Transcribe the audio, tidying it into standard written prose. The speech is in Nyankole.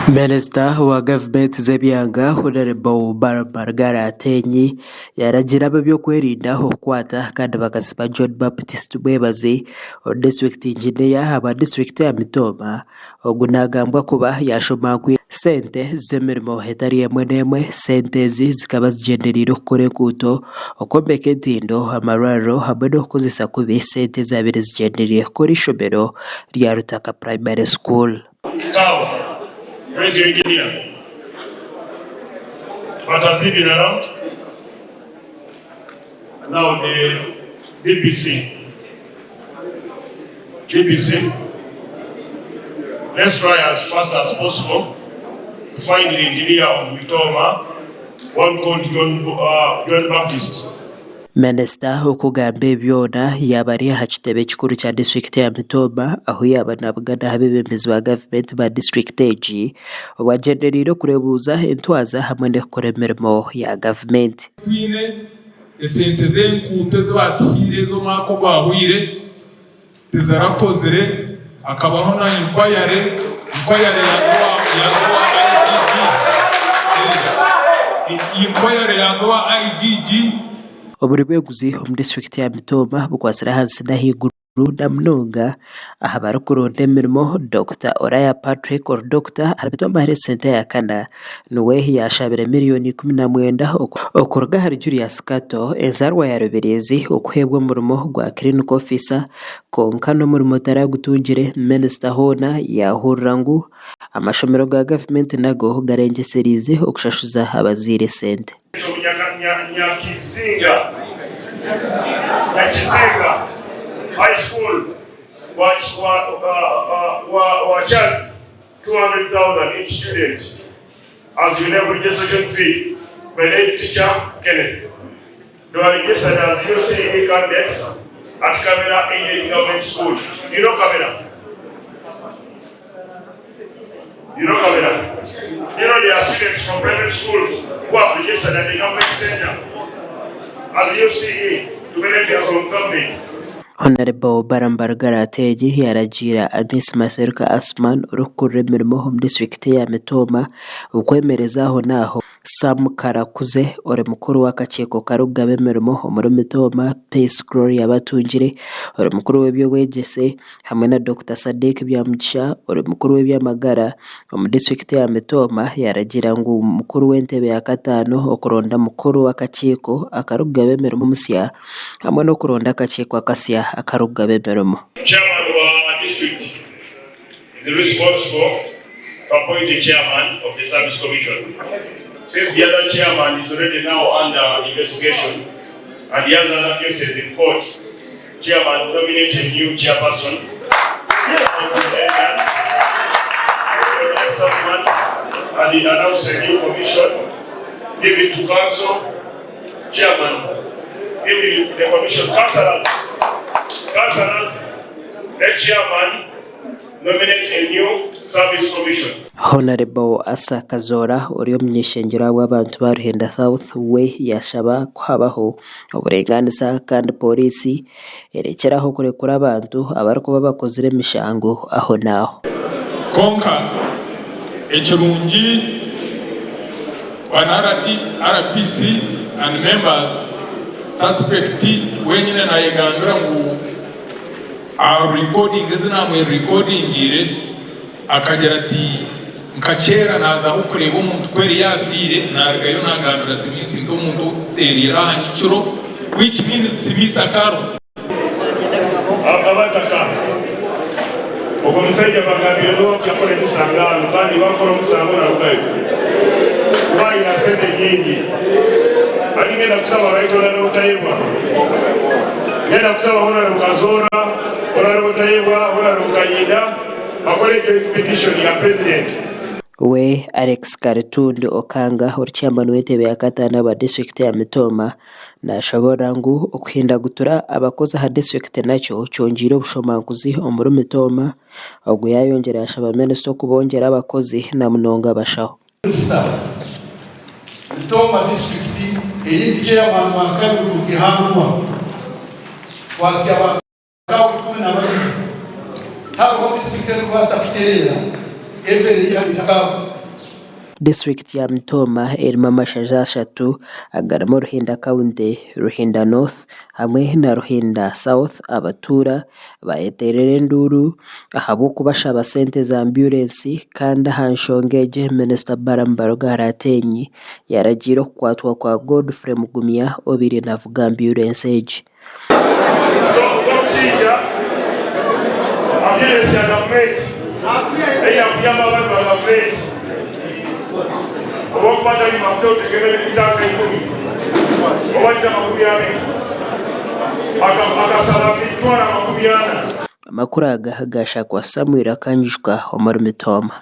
Minisita wa gavumenti z'ebyanga Honarebo Balaam Barugara Ateenyi yaragiira ab'ebyokwerinda okukwata kandi bakasiba John Baptist Tumwebaze ori disiturikiti ingineya ahabwa disiturikiti ya Mitooma. Ogu nagambwa kuba yashomankwire sente z'emirimo etari emwe n'emwe. Sente ezi zikaba zigyendereire okukora enguuto, okwombeka entindo, amarwariro hamwe n'okukozesa kubi sente ezabaire zigyendereire kukora eishomero rya Rutaka Primary School. Cow, where is your engineer? But has he been around? Now the DPC. DPC. Let's try as fast as possible to find the engineer of Mitooma, one called John, uh, John Baptist. Minisita okugamba ebi byona yaaba ari aha kitebe kikuru kya disiturikiti ya Mitooma ahu yaaba nabugana abeebembezi ba gavumenti ba disiturikiti egi obu agyendereire okureebuuza entwaza hamwe n'okukora emirimo ya gavumenti. Twine esente z'enkuuto ezi baatuhaire ez'omwaka ogwahweire tizirakozire, hakabaho na inquiry, inquiry yaaza owa IGG, inquiry yaaza owa IGG. Oburi bw'eguzi omu disiturikiti ya Mitooma bukwatsire ahansi n'ahaiguru. Na munonga aha barikuronda emirimo, Dokita Olaya Patrick ori dokita ahari Mitooma Health Centre eya kana niwe yaashabire miriyoni 19 okuruga ahari Julius Kato enzaarwa ya Rubirizi okuheebwa omurimo gwa Clinical Officer kwonka n'omurimo taragutungire. Minisita hoona yaahurira ngu amashomero ga gavumenti nago garengyesereize okushashuza abazaire esente. Nyakizinga Nyakizinga High School wa wa charged 200,000 each student as UNEB registration fee by head teacher Kenneth. They were registered as UCE candidates at Kamera Aided Government School. You know Kamera? You know Kamera? You know there are students from private schools who have registered at the government center as UCE to benefit from government. Honarebo Balaam Barugara Ateenyi yaragiira Amis Maseruka Asuman orikukurira emirimo omu disiturikiti eya Mitooma okwemereza aho n'aho Sam Karakuze ori mukuru w'akakiiko karikugaba emirimo omuri Mitooma, Peace Gloria Batungire ori mukuru w'eby'obwegyese hamwe na Dokita Sadiq Byamugisha ori mukuru w'eby'amagara omu disiturikiti ya Mitooma yaragiira ngu mukuru w'entebe ya kataano okuronda mukuru w'akakiiko akarikugaba emirimo omusya hamwe n'okuronda akakiiko akasya akarikugaba emirimo. Chairman wa district is responsible to appoint a chairman of the service commission since the other chairman is already now under investigation and he has other cases in court chairman nominate a new chairperson someone and he announce a new commission give it to council chairman give it the commission councillors councillors let chairman Nominate a new service commission. Honarebo Asa Kazoora ori omuny'eishengyero ahabw'abantu ba Ruhenda South we yashaba ku habaho oburenganisa kandi pooriisi erekyere aho kurekura abantu abarikuba bakozire emishango aho n'aho. Kwonka ekirungi bana RPC and members suspect wenyine nayegambira ngu Aha recording ezi naamwerekodingiire akagira ati, Nka kera naazaho kureeba omuntu ku yari yaafiire, naarugayo naagambira Smith nti omuntu oteereire aha nyikiro which means Smith akariho. Abataka, Ogwo musaija mbagambire niwe wakukora emisango hanu kandi wakukora omusango narugayo kuba ayina sente nyingi. Hati ngenda kusaba Right Honourable Tayebwa. Ngenda kusaba Honourable Kazoora, Honourable Tayebwa, Honourable Kayinda bakore joint petition ya President. We Alex Karitundi Okanga ori chairman w'entebe ya kataano aba disiturikiti ya Mitooma nashoboorora ngu okuhindagutura abakozi aha disiturikiti nakyo kyongyeire obushomankuzi omuri Mitooma, ogu yayongyera yashaba minisita okubongyera abakozi namunonga abashaho. Minisita, Mitooma disiturikiti ei ndi chairman wa kabiri kuruga ehangwa, twasya ba kaawe 12. Tihariho disiturikiti erikubaasa kutereera ebere y'eihanga rya Kaawe. Disiturikiti ya Mitooma erimu amashaza ashatu agarimu Ruhinda County, Ruhinda North hamwe na Ruhinda South abatuura bayeteerera enduuru ahabw'okubashaba sente za ambyurensi kandi aha nshonga egi Minisita Balaam Barugahara Ateenyi yaragiire okukwatwa kwa Godfrey Mugumya obaire navuga ambyurensi egi. So nk'omushaija ambyurensi ya gavumenti eyakuyamba abantu ba gavumenti olw'okuba tari mafuta oteekemu ebiri tanka ikumi oba lita 20 akasaba 400,000. Amakuru aga gaashakwa Samuel Akanyijuka omuri Mitooma.